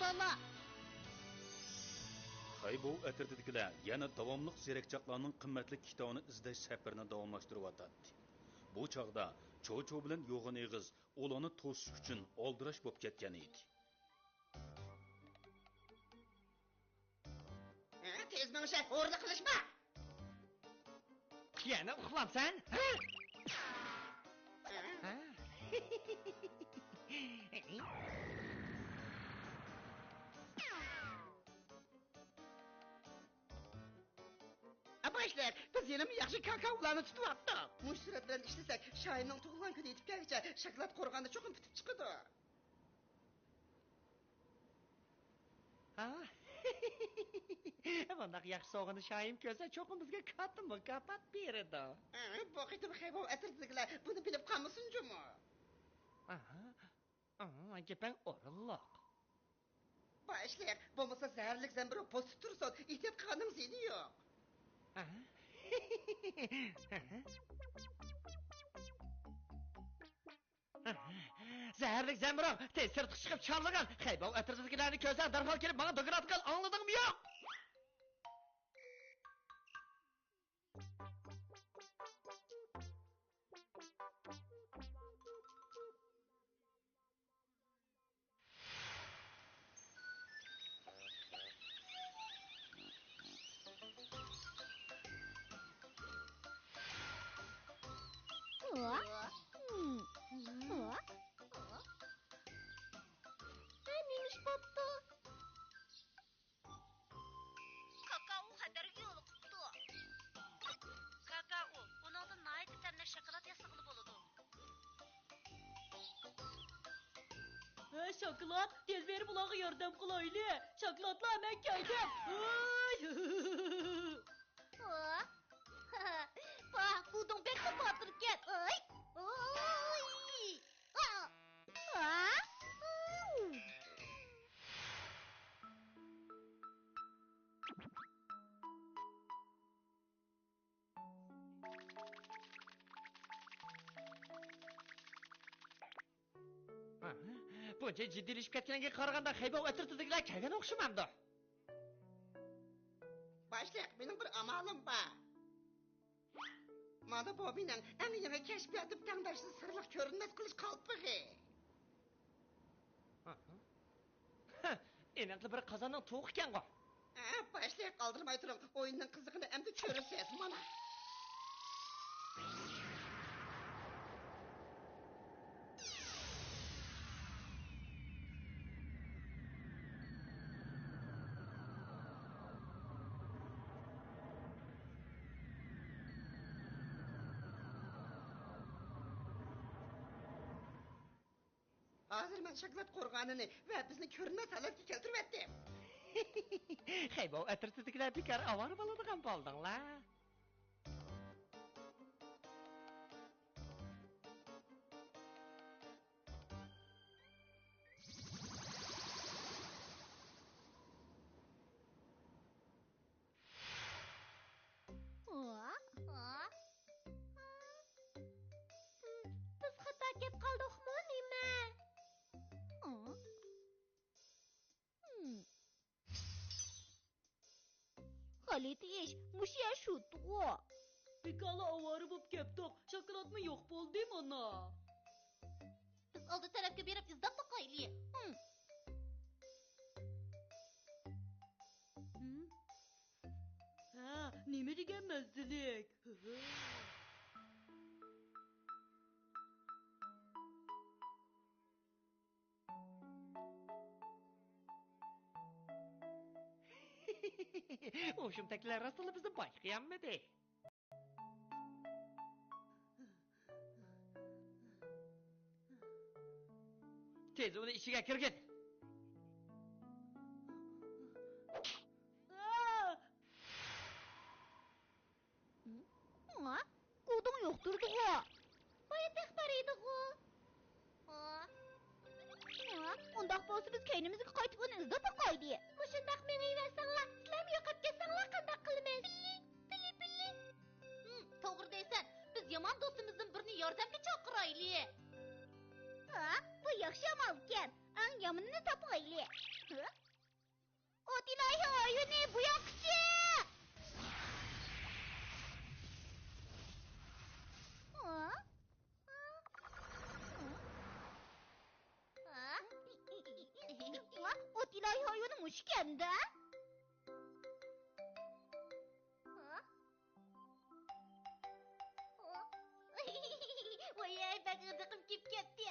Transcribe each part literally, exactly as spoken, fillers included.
ئەمما خەيبوۋ ئەترىتىدىكىلەر يەنە داۋاملىق زېرەكچاقلارنىڭ قىممەتلىك كىتابىنى ئىزدەش سەپىرىنى داۋاملاشتۇرۇۋاتاتتى. بۇ چاغدا چوچۇ بىلەن يوغان ئېغىز ئۇلارنى توسۇش ئۈچۈن ئالدىراش بولۇپ كەتكەن ئىدى. ھە، تېز مېڭىشە، ھورلۇق قىلىشما! يەنە ئۇخلامسەن؟ ھە؟ ھە؟ ئاپا ئىشلەر، بىز يەنىمۇ ياخشى كاكاۋلارنى تۇتۇۋاپتۇق. مۇشۇ سۈرەت بىلەن ئىشلىسەك، شاھىمنىڭ تۇغۇلغان كۈنى يېتىپ كەلگۈچە شاكىلات قورغاندا چوقۇم پۈتۈپ چىقىدۇ. ھا؟ بۇنداق ياخشى سوۋغىنى شاھىم كۆرسە، چوقۇم بىزگە كاتتا مۇكاپات بېرىدۇ. ئە، بۇ قېتىم خەيبوۋ ئەترىتىدىكىلەر بۇنى بىلىپ قالمىسۇن جۇمۇ. ئاھا. ئاھا، گېپىڭ ئورۇنلۇق. باشلىق، بولمىسا زەھەرلىك زەمبىرىك بوستى تۇرسۇن، ئېھتىيات قىلغاننىڭ زىيىنى يوق. ئاھا. زەھەرلىك زەمبىرىك، تېز سىرتقا چىقىپ چارلىغىن. خەيبوۋ ئەترىتىدىكىلەرنى كۆرسەڭ، دەرھال كېلىپ ماڭا دوكلات قىل، ئاڭلىدىڭمۇ يوق؟ ھە، نېمە ئىش بوپتۇ؟ كاكائو خەتەرگە يولۇقۇپتۇ. كاكائو، ئۇنىڭدىن ناھايىتى تەملىك شاكىلات ياسىغىلى بولىدۇ. ھە، شاكىلات، تېز بېرىپ ئۇلارغا ياردەم قىلايلى. شاكىلاتلار، مەن كەلدىم. ھەي! ۋاھ، گۇدۇڭ بەكلا باتۇركەن. ئاي! ئاي! ئا! ئا! ئاۋ! بۇنچە جىددىيلىشىپ كەتكىنىڭگە قارىغاندا، خەيبوۋ ئەترىتىدىكىلەر كەلگەن ئوخشىمامدۇ؟ باشلىق، مېنىڭ بىر ئامالىم بار. مانا بۇ مېنىڭ ئەڭ يېڭى كەشپىياتىم، تەڭداشسىز سىرلىق كۆرۈنمەس قىلىش قالپىقى. ئېنىقلا بىر قازاننىڭ تۇۋىقى ئىكەنغۇ. ھە، باشلىق، ئالدىرىماي تۇرۇڭ، ئويۇننىڭ قىزىقىنى ئەمدى كۆرىسىز، مانا. ھازىر مەن شاكىلات قورغانىنى ۋە بىزنى كۆرۈنمەس ھالەتكە كەلتۈرۈۋەتتىم. خەيبوۋ ئەترىتىدىكىلەر بىكار ئاۋارە بولىدىغان بولدۇڭلار. ھا؟ ھا؟ بىز خاتا كەپ قالدۇقمۇ نېمە؟ ھا؟ غەلىتە ئىش، مۇشۇ يەر شۇتىغۇ. بىكارلا ئاۋارە بوپ كەپتۇق، شاكىلاتمۇ يوق بولدى مانا. بىز ئالدى تەرەپكە بېرىپ ئىزدەپ باقايلى. ھىم. ھىم. ھە، نېمە دېگەن مەززىلىك. ئۇ شۇمتەكلەر راستلا بىزنى بايقىيالمىدى. تېز ئۇنى ئىچىگە كىرگىن. ھا، گۇدۇڭ يوق تۇرىدىغۇ. بايا تېخى بار ئىدىغۇ. ھا؟ ھا؟ ئۇنداق بولسا بىز كەينىمىزگە قايتىپ ئۇنى ئىزدەپ باقايلى. مۇشۇنداق مېڭىۋەرسەڭلار، سىلەرمۇ يوقاپ كەتسەڭلار قانداق قىلىمىز؟ پىلى، پىلى، پىلى. ھىم، توغرا دەيسەن. بىز يامان دوستىمىزدىن بىرنى ياردەمگە چاقىرايلى. ھا، بۇ ياخشى ئامالكەن. ئەڭ يامىنىنى تاپايلى. ئوت ئىلاھى ھايۋىنى بۇياققىچە! ئوت ئىلاھى ھايۋىنى مۇشۇكەندە؟ ۋايەي، بەك غىدىقىم كېلىپ كەتتى.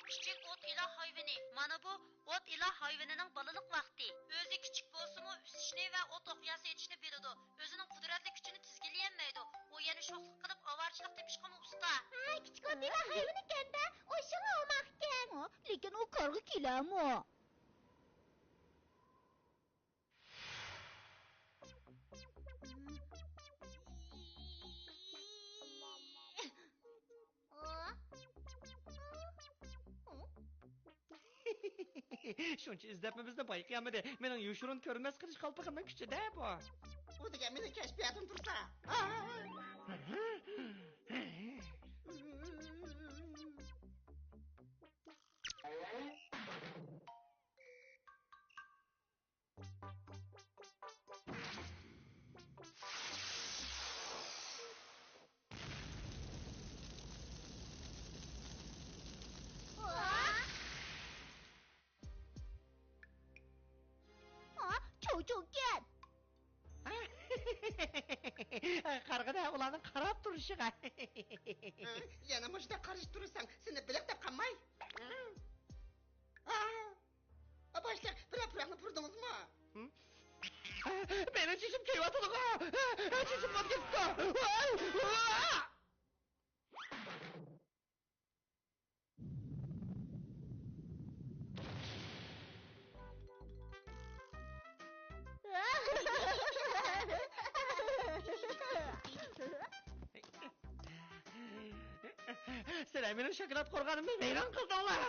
كىچىك ئوت ئىلاھ ھايۋىنى. مانا بۇ ئوت ئىلاھ ھايۋىنىنىڭ بالىلىق ۋاقتى. ئۆزى كىچىك بولسىمۇ، ئۈسۈشنى ۋە ئوت ئوقياسى ئېتىشنى بىلىدۇ. ئۆزىنىڭ قۇدرەتلىك كۈچىنى تىزگىنلىيەلمەيدۇ. ئۇ يەنە شوخلۇق قىلىپ، ئاۋارىچىلىك تېپىشقىمۇ ئۇستا. ھە، كىچىك ئوت ئىلاھ ھايۋىنىكەن-دە، ئۇ شۇڭا ئوماقكەن. لېكىن ئۇ كارغا كېلەرمۇ؟ شۇنچە ئىزدەپمۇ بىزنى بايقىيالمىدى. مېنىڭ يوشۇرۇن كۆرمەس قىلىش قالپىقىمنىڭ كۈچىدە بۇ. ئۇ دېگەن مېنىڭ كەشپىياتىم تۇرسا. چوۋچوۋكەن. قارىغىنە ئۇلارنىڭ قاراپ تۇرۇشىغا. يەنە مۇشۇنداق قارىشىپ تۇرساڭ، سېنى بېلىق دەپ قالماي. باشلىق، بىرەر پۇراقنى پۇرىدىڭىزمۇ؟ مېنىڭ چېچىم كېيىۋاتىدىغۇ! چېچىم بولۇپ كېتىپتۇ! ۋاي! ۋاي! سىلەر مېنىڭ شاكىلات قورغىنىمنى ۋەيران قىلدىڭلار!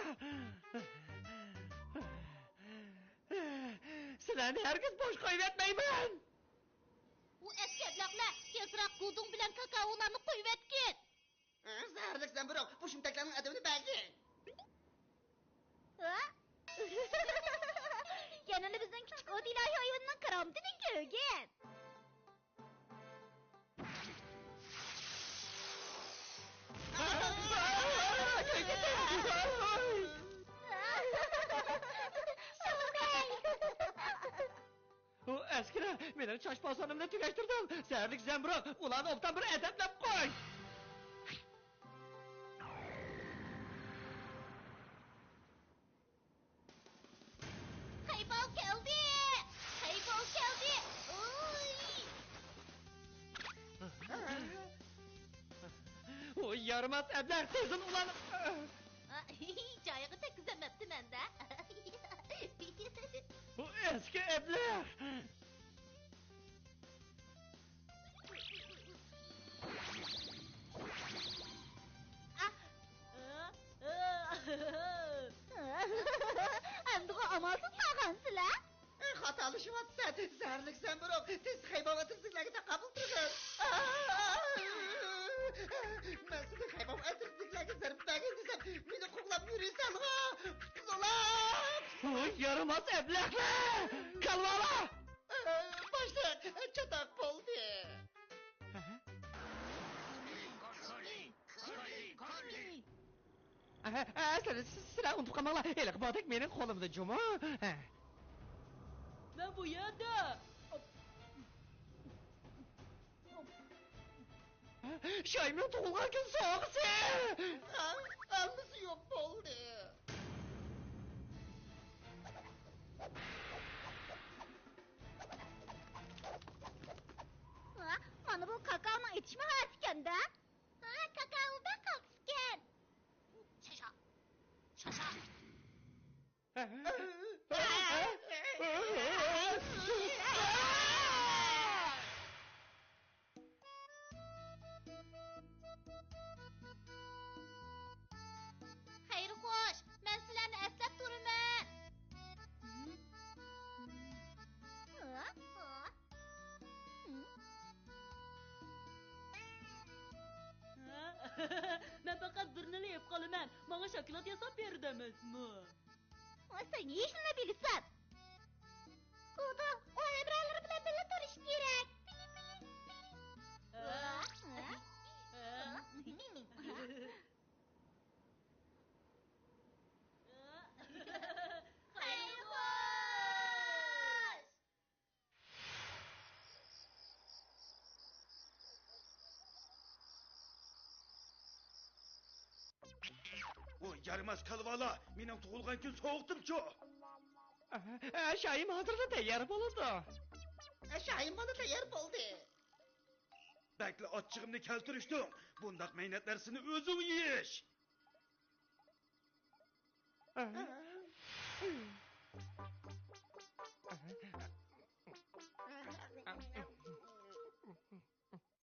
سىلەرنى ھەرگىز بوش قويۇۋەتمەيمەن! ئۇ ئەسكى ئەبلەخلەر، تېزراق گۇدۇڭ بىلەن كاكائولارنى قويۇۋەتكىن! زەھەرلىك زەمبىرىك، بۇ شۇمتەكلەرنىڭ ئەدىپىنى بەرگىن! ھە؟ يەنىلا بىزنىڭ كىچىك ئوت ئىلاھى ھايۋىنىنىڭ كارامىتىنى كۆرگىن! ئۇ ئەسكىلەر، مېنىڭ چاچ پاسونۇمنى تۈگەشتۈردۈڭ. زەھەرلىك زەمبىرىك، ئۇلارنى ئوبدان بىر ئەدەپلەپ قوي. خەيباۋ كەلدى! خەيباۋ كەلدى! ئۇي! ئۇ يارىماس ئەبلەخ، تېزدىن ئۇلارنى. جايىغا تەگكۈزەلمەپتىمەن-دە. ئۇ ئەسكى ئەبلەخ! ئەمدىغۇ ئامالسىز قالغانسىلەر؟ خاتالىشىۋاتىسەن، زەھەرلىك زەمبىرىك، تېز خەيباۋ ئەترىتىدىكىلەرگە تاقابىل تۇرغىن. مەن سېنى خەيباۋ ئەترىتىدىكىلەرگە زەربە بەرگەن دېسەم، مېنى قوغلاپ يۈرىسەنغۇ، قۇتۇلۇڭلار! ۋاي يارىماس ئەبلەخلەر! كالۋالار! باشلىق، چاتاق بولدى. ھە؟ ھە، ھە، سىلەر، سىلەر ئۇنتۇپ قالماڭلار. ھېلىقى بادەك مېنىڭ قولۇمدا جۇمۇ. ھە. مەن بۇ يەردە. شايمىنىڭ تۇغۇلغان كۈن سوۋغىسى! ھە، ھەممىسى يوق بولدى. ھە، مانا بۇ كاكائونىڭ ئېتىشما ھالىتىكەن-دە. ھە، كاكائو بەك قالتىسكەن. شاشا! شاشا! خەير خوش، مەن سىلەرنى ئەسلەپ تۇرىمەن. مەن پەقەت بىرنىلا يەپ قالىمەن. ماڭا شاكىلات ياساپ بېرىدۇ ئەمەسمۇ؟ سەن ھېچنېمە بىلىسەن. قۇدۇ، ئۇ ھەمراھلىرى بىلەن بىللە تۇرۇشى كېرەك. خەير خوش! ئۇ يارىماس كالۋالار، مېنىڭ تۇغۇلغان كۈن سوۋغىتىمچۇ؟ ئە، شايىم ھازىرلا تەييار بولىدۇ. ئە، شايىم مانا تەييار بولدى. بەكلا ئاچچىقىمنى كەلتۈرۈشتۈڭ. بۇنداق مەينەت نەرسىنى ئۆزۈڭ يېيىش.